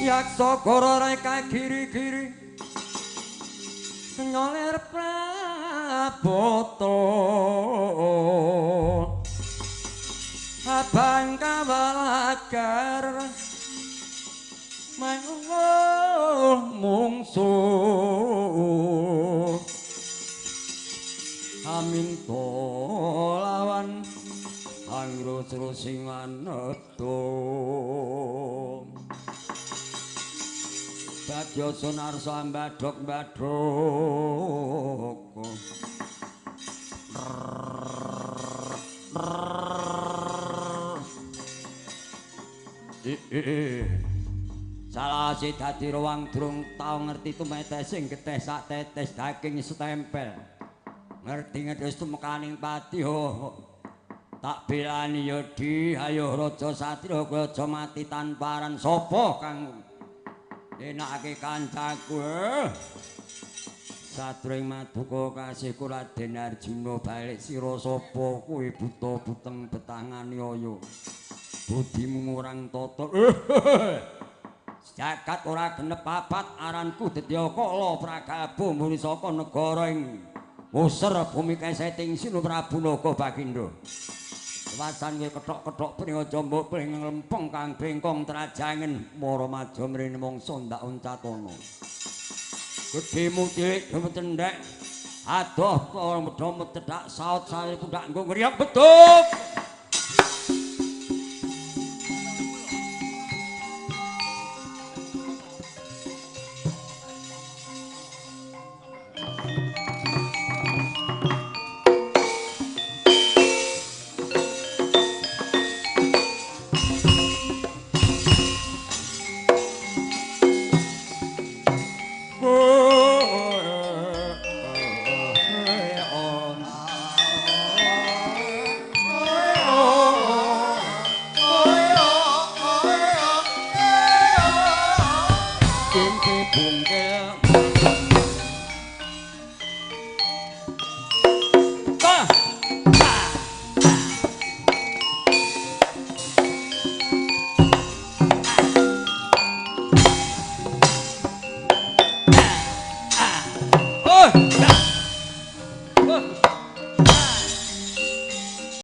Yaksa kara reka giri-giri nyoler prabata abang kawalagar manguh mungsuh aminta lawan angrusru sing maneta Badya Sunarsa mbadhok mbadhok. Salah si dadi ruang durung tau ngerti tumetes sing getih sak tetes daging setempel. Ngerti-ngerti wis tumekaning pati ho. Tak belani ya di ayo raja satria kowe aja mati tanpa aran sapa kang enakake kancaku. Sadurunge maduka kasihku Raden Arjuna balik sira sapa kuwi buta buteng betangane aya. Budimu murang tata. Jagat ora genep papat aranku Detyakala Pragalba mburi saka negara ing User bumi keseting Sinu Prabu Naga Bagindo. Wasan kowe kethok-kethok pring aja mbok pring lempeng kang bengkong trajangen mara maja mrene mangsa ndak uncatana. Gedhemu cilik demu cendhek adoh medha cedhak saut sare pundak nggo ngriyak beduk.